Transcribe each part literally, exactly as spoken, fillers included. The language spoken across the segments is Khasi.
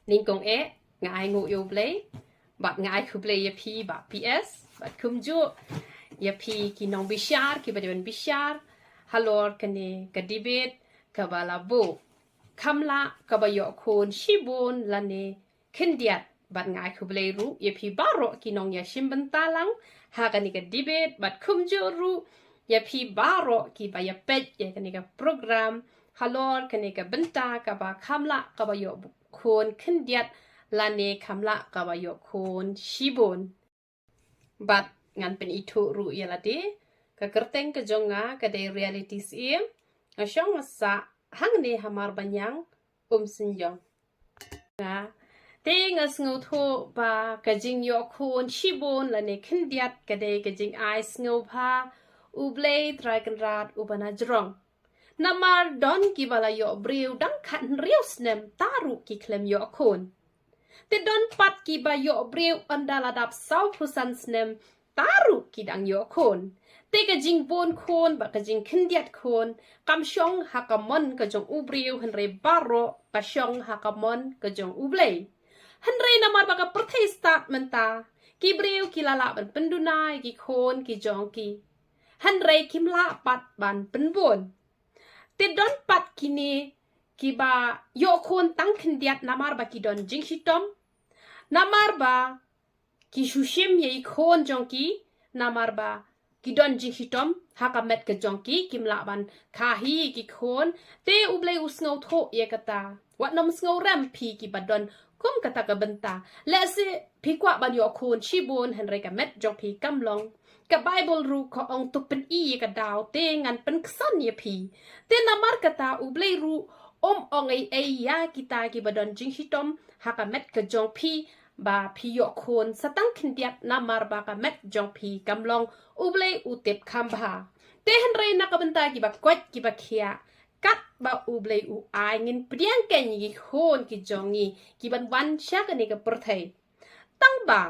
Nyngkong eh, nga ai nguh ïa U Blei, bad nga ai khublei ïa phi Bah P S, bad kumjuh ïa phi ki nongbishar kiba dei ban bishar halor kane ka debate kaba la buh. Kham lah kaba ïoh khun shibun lane khyndiat, bad nga ai khublei ruh ïa phi baroh ki nongïashim bynta lang ha kane ka debate, bad kumjuh ruh ïa phi baroh kiba ïa peit ïa kane ka program halor kane ka bynta kaba kham lah kaba ïoh khun khyndiat lane kham lah kaba ïoh khun shibun. Bad ngan pynithuh ruh ïa lade, ka kyrteng ka jong nga ka dei Reality Syiem, nga shong nga sah hangne ha Marbaniang, Umsynjong. Nga, te nga sngewthuh ba ka jingïoh khun shibun lane khyndiat ka dei ka jingai sngewbha U Blei Trai Kynrad uba na jrong. Namar don kiba la ïoh briew dang khathynriew snem ta ruh ki khlem ïoh khun. Te don pat kiba ïoh briew ynda la dap sawphew san snem ta ruh ki dang ïoh khun. Te ka jingbun khun bad ka jingkhyndiat khun kam shong ha ka mon ka jong u briew, hynrei baroh ka shong ha ka mon ka jong U Blei. Hynrei namar ba ka pyrthei stad mynta, ki briew ki la lah ban pynduna ïa ki khun ki jong ki, hynrei kim lah pat ban pynbun. Te don pat kine kiba ïoh khun tang khyndiat namar ba ki don jingshitom, namar ba ki shu shim ïa i khun jong ki, namar ba ki don jingshitom ha ka met ka jong ki, kim lah ban kha hi ïa ki khun. Te U Blei u sngewthuh ïa kata. Wat nym sngewrem phi kiba don kum kata ka bynta. Lehse phi kwah ban ïoh khun shibun, hynrei ka met jong phi kam long. Ka Baibl ruh ka ong to pyn-i ïa ka daw, te ngan pynksan ïa phi. Te namar kata U Blei ruh um ong ei ei ïa kita kiba don jingshitom ha ka met ka jong phi, ba phi ïoh khun sa tang khyndiat namar ba ka met jong phi kam long. U Blei u tip kham bha. Te hynrei na ka bynta kiba koit kiba khiah, katba U Blei u ai, ngin pdiang kein ïa ki khun ki jong ngi kiban wan sha kane ka pyrthei. Tang ba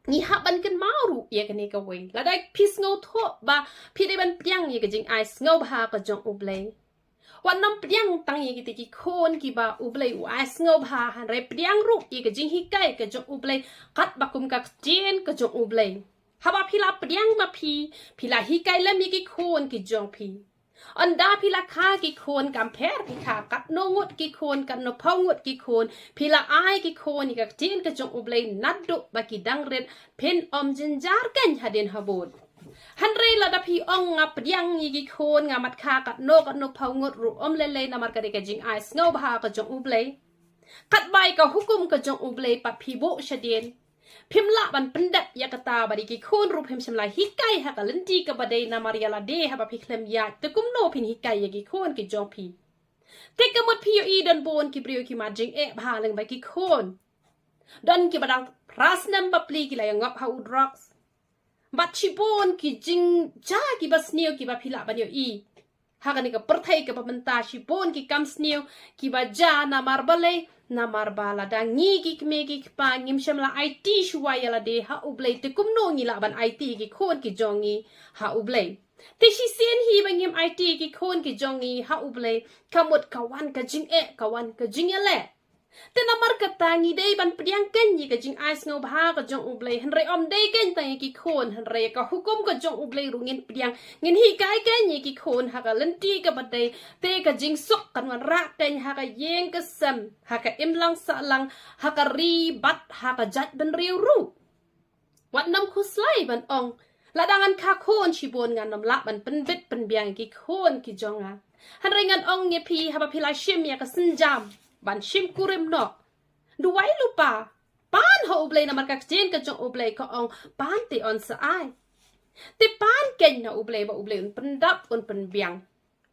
ngi hap ban kynmaw ruh ïa kane kawei. Lada phi sngewthuh ba phi dei ban pdiang ïa ka jingai sngewbha ka jong U Blei, wat nym pdiang tang ïa kita ki khun kiba U Blei u ai sngewbha, hynrei pdiang ruh ïa ka jinghikai ka jong U Blei, katba kum ka ktien ka jong U Blei. Haba phi la pdiang ma phi, phi la hikai lem ïa ki khun ki jong phi. Ynda phi la kha ki khun, kam pher phi kha katno ngut ki khun, katno phew ngut ki khun, phi la ai ki khun ïa ka ktien ka jong U Blei naduh ba ki dang rit, phin ym jynjar kein hadien habud. Hynrei lada phi ong nga pdiang ïa ki khun, nga mat kha katno katno phew ngut ruh ym lei lei, namar ka dei ka jingai sngewbha ka jong U Blei. Katba ïa ka hukum ka jong U Blei pat phi buh shadien, phim lah ban pyndep ïa kata, bad ïa ki khun ruh phim shym la hikai ha ka lynti kaba dei, namar ïa lade haba phi khlem ïaid te kumno phin hikai ïa ki khun ki jong phi. Te ka mut phi ïohi don bun ki briew ki mad jingeh bha lyngba ki khun. Don kiba dang phra snem bapli ki la ïa ngop ha u drugs. Bad shibun ki jingjia kiba sniew kiba phi lah ban ïohi ha kane ka pyrthei kaba mynta, shibun ki kam sniew kiba jia. Namar balei? Namar ba lada ngi ki kmie ki kpa ngim shym la aiti shuwa ïa lade ha U Blei, te kumno ngi lah ban aiti ki khun ki jong ngi ha U Blei? Te shisien hi ba ngim aiti ki khun ki jong ngi ha U Blei, ka mut ka wan ka jingeh, ka wan ka jingïaleh. Te namar kata ngi dei ban pdiang kein ïa ka jingai sngewbha ka jong U Blei, hynrei ym dei kein tang ïa ki khun, hynrei ïa ka hukum ka jong U Blei ruh ngin pdiang, ngin hikai kein ïa ki khun ha ka lynti kaba dei. Te ka jingsuk kan wanrah kein ha ka ïing ka sem, ha ka imlang sahlang, ha ka ri bad ha ka jaitbynriew ruh. Wat nym khuslai ban ong, lada ngan kha khun shibun ngan nym lah ban pynbit pynbiang ïa ki khun ki jong nga. Hynrei ngan ong ïa phi, haba phi la shim ïa ka sienjam ban shim kurim noh, duwai lypa, pan ha U Blei, namar ka ktien ka jong U Blei ka ong pan te yn sa ai. Te pan kein na U Blei ba U Blei un pyndap, un pynbiang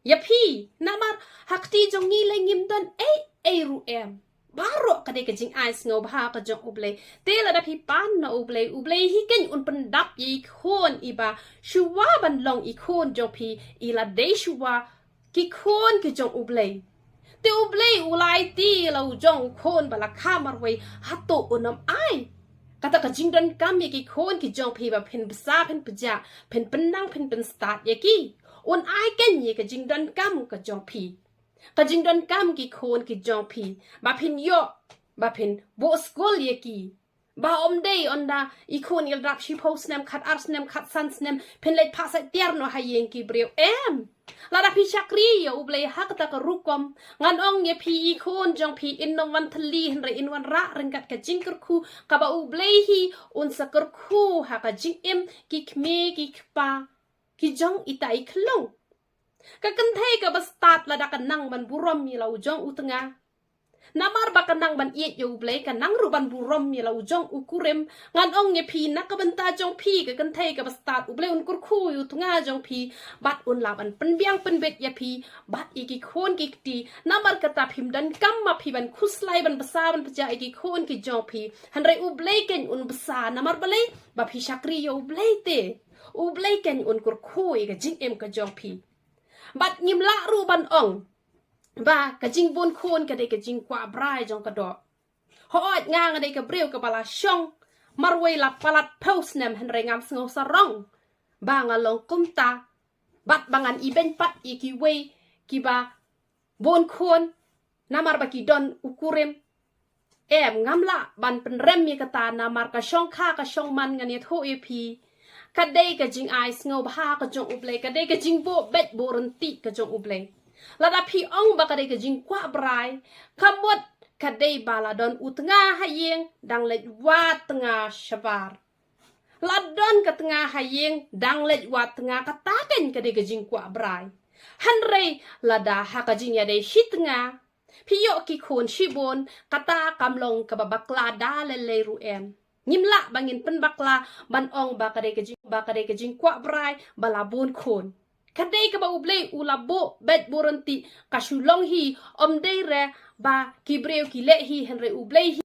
ïa phi. Namar ha kti jong ngi lei ngim don ei ei ruh em. Baroh ka dei ka jingai sngewbha ka jong U Blei. Te lada phi pan na U Blei, U Blei hi kein un pyndap ïa i khun iba shuwa ban long i khun jong phi, i la dei shuwa ki khun ki jong U Blei. Te U Blei u la aiti ïa la u jong u khun ba la kha marwei, hato un ym ai kata ka jingdonkam ïa ki khun ki jong phi ba phin bsa, phin pjah, phin pynnang, phin pynstad ïa ki? Un ai kein ïa ka jingdonkam ka jong phi, ka jingdonkam ki khun ki jong phi, ba phin ïoh ba phin buh skul ïa ki. Ba ym dei ynda i khun i la dap shiphew snem, khatar snem, khatsan snem, phin leit phah sait tiar noh ha ïing ki briew, em. Lada phi shakri ïa U Blei ha kata ka rukom, ngan ong ïa phi, i khun jong phi in ym wan thylli, hynrei in wanrah ryngkat ka jingkyrkhu kaba U Blei hi un sa kyrkhu ha ka jingim ki kmie ki kpa ki jong ita i khyllung. Ka kynthei kaba stad lada ka nang ban burom ïa la u jong u tnga, namar ba ka nang ban ïeit ïa U Blei, ka nang ruh ban burom ïa la u jong u kurim. Ngan ong ïa phi, na ka bynta jong phi ka kynthei kaba stad, U Blei un kyrkhu ïa u tnga jong phi, bad un lah ban pynbiang pynbit ïa phi bad ïa ki khun ki kti. Namar kata phim donkam ma phi ban khuslai, ban bsa, ban pynjah ïa ki khun ki jong phi. Hynrei U Blei keiñ un bsa, namar balei? Ba phi shakri ïa U Blei te. U Blei keiñ un kyrkhu ïa ka jingim ka jong phi. Bad ngim lah ruh ban ong ba ka jingbun khun ka dei ka jingkwah brai jong ka doh. Hooid, nga nga dei ka briew kaba la shong marwei la palat phew snem, hynrei ngam sngew sarong ba nga long kumta, bad ba ngan ibeiñ pat ïa kiwei kiba bun khun namar ba ki don u kurim. Em, ngam lah ban pynrem ïa kata, namar ka shongkha ka shongman, ngan ïathuh ïa phi, ka dei ka jingai sngewbha ka jong U Blei, ka dei ka jingbuh beit buh ryntih ka jong U Blei. Lada phi ong ba ka dei ka jingkwah brai, ka mut ka dei ba la don u tnga ha ïing, dang leit wad tnga shabar. La don ka tnga ha ïing, dang leit wad tnga, kata keiñ ka dei ka jingkwah brai. Hynrei lada ha ka jingïadei shi tnga phi ïoh ki khun shibun, kata kam long kaba bakla da lei lei ruh, em. Ngim lah ba ngin pynbakla ban ong ba ka dei ka jing, ba ka dei ka jingkwah brai ba la bun khun. Ka dei kaba U Blei u la buh beit buh ryntih, ka shu long hi, ym dei re ba ki briew ki leh hi, hynrei U Blei hi.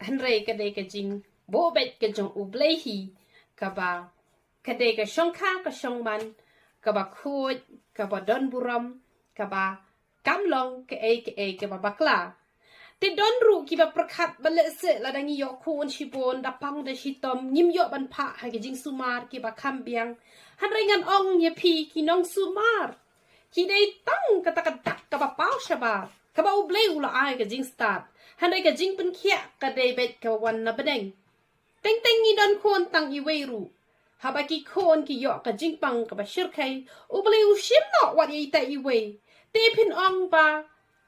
Hynrei ka dei ka jingbuh beit ka jong U Blei hi, kaba ka dei ka shongkha ka shongman, kaba khuid, kaba don burom, kaba kam long kaei kaei kaba bakla. Te don ruh kiba pyrkhat ba lehse lada ngi ïoh khun shibun, da pang da shitom, ngim ïoh ban phah ha ki jingsumar kiba kham biang. Hynrei ngan ong ïa phi, ki nongsumar ki dei tang kata ka dak kaba paw shabar kaba U Blei u la ai ka jingstad. Hynrei ka jingpynkhiah ka dei beit kaba wan na bneng. Teng teng ngi don khun tang iwei ruh. Haba ki khun ki ïoh ka jingpang kaba shyrkhei, U Blei u shim noh wat ïa ita iwei. Te phin ong ba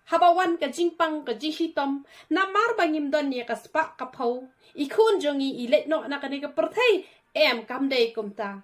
haba wan ka jingpang ka jingshitom, namar ba ngim don ïa ka spah ka phew, i khun jong ngi i leit noh na kane ka pyrthei, em, kam dei kumta.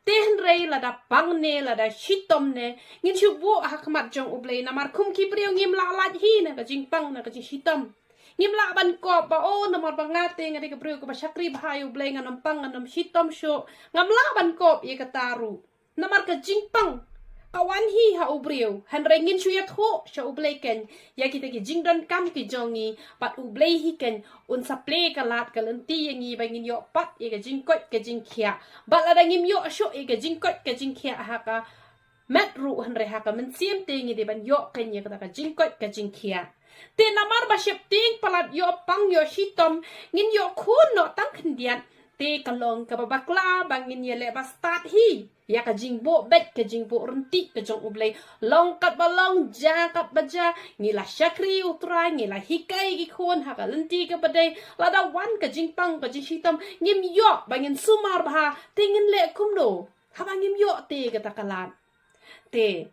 Te hynrei lada pang ne lada shitom ne, ngin shu buh ha khmat jong U Blei, namar kum ki briew ngim lah lait hi na ka jingpang na ka jingshitom. Ngim lah ban kop ba, oh, namar ba nga te nga dei ka briew kaba shakri bha ïa U Blei, ngan ym pang, ngan ym shitom shuh. Ngam lah ban kop ïa kata ruh. Namar ka jingpang ka wan hi ha u briew, hynrei ngin shu ïathuh sha U Blei keiñ ïa kita ki jingdonkam ki jong ngi, bad U Blei hi keiñ un sa plie ka lad ka lynti ïa ngi ba ngin ïoh pat ïa ka jingkoit ka jingkhiah. Bad lada ngim ïoh shuh ïa ka jingkoit ka jingkhiah ha ka met ruh, hynrei ha ka mynsiem te ngi dei ban ïoh keiñ ïa kata ka jingkoit ka jingkhiah. Te namar ba sheptieng palat, ïoh pang ïoh shitom, ngin ïoh khun noh tang khyndiat, te ka long kaba bakla ba ngin ïaleh ba stad hi ïa ka jingbuh beit ka jingbuh ryntih ka jong U Blei. Long katba long, jia katba jia, ngi la shakri U Trai, ngi la hikai ki khun ha ka lynti kaba dei. Lada wan ka jingpang ka jingshitom, ngim ïoh ba ngin sumar bha, te ngin leh kumno haba ngim ïoh te kata ka lad? Te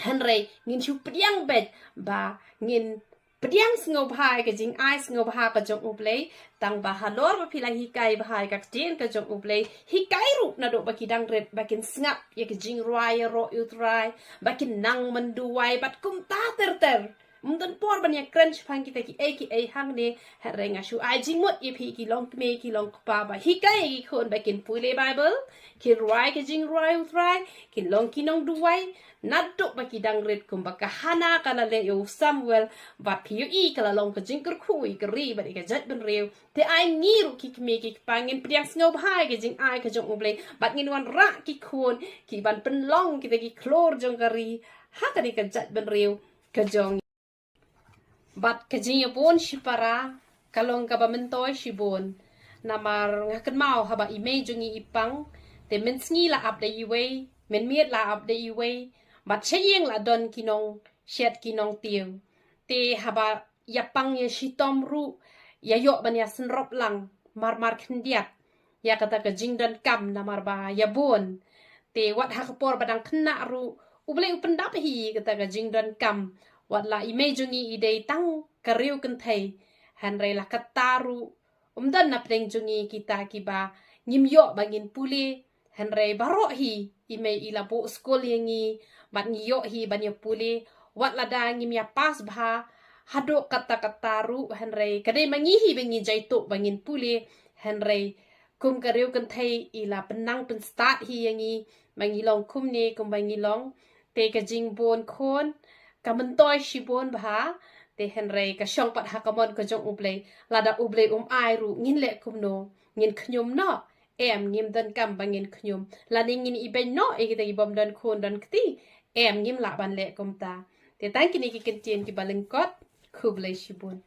hynrei ngin shu pdiang beit ba ngin pdiang sngewbha ïa ka jingai sngewbha ka jong U Blei. Tang ba halor ba phi la hikai bha ïa ka ktien ka jong U Blei, hikai ruh naduh ba ki dang rit ba kin sngap ïa ka jingrwai ïaroh ïa U Trai, ba kin nang mynduwai bad kumta ter ter. Ym don por ban ïakren shaphang kita kiei kiei hangne, hynrei nga shu ai jingmut ïa phi ki longkmie ki longkpa ba hikai ïa ki khun ba kin pule Baibl, kin rwai ka jingrwai U Trai, kin long ki nongduwai naduh ba ki dang rit, kumba ka Hana ka la leh ïa u Samuel, bad phi ïohi ka la long ka jingkyrkhu ïa ka ri bad ïa ka jaitbynriew. Te ai ngi ruh ki kmie ki kpa ngin pdiang sngewbha ïa ka jingai ka jong U Blei, bad ngin wanrah ki khun ki ban pynlong kita ki khlur jong ka ri ha kane ka jaitbynriew ka jong ngi. Bad ka jingïabun shipara ka long kaba myntoi shibun. Namar nga kynmaw haba i mei jong ngi i pang, te mynsngi la ap da iwei, mynmiet la ap da iwei, bad sha ïing la don ki nongshet ki nongtiew. Te haba ïa pang ïa shitom ruh, ïa ïoh ban ïa synrop lang marmar khyndiat ïa kata ka jingdonkam namar ba ïa bun. Te wat ha ka por ba dang khynnah ruh U Blei u pyndap hi kata ka jingdonkam. Wat la i mei jong ngi i dei tang ka riew kynthei, hynrei la kata ruh um don na pdeng jong ngi kita kiba ngim ïoh ba ngin pule. Hynrei baroh hi i mei i la buh skul ïa ngi bad ngi ïoh hi ban ïa pule. Wat lada ngim ïa pass bha haduh katta katta ruh, hynrei ka dei ma ngi hi ba ngi jaituh ba ngin pule. Hynrei kum ka riew kynthei i la pynnang pynstad hi ïa ngi ba ngi long kumne kumba ngi long. Te ka jingbun khun ka myntoi shibun bha. Te hynrei ka shong pat ha ka mon ka jong U Blei. Lada U Blei um ai ruh ngin leh kumno? Ngin khñium noh? Em, ngim donkam ba ngin khñium. Lane ngin ibeiñ noh ïa kita ki bym don khun don kti? Em, ngim lah ban leh kumta. Te tang kine ki kyntien kiba lyngkot. Khublei shibun.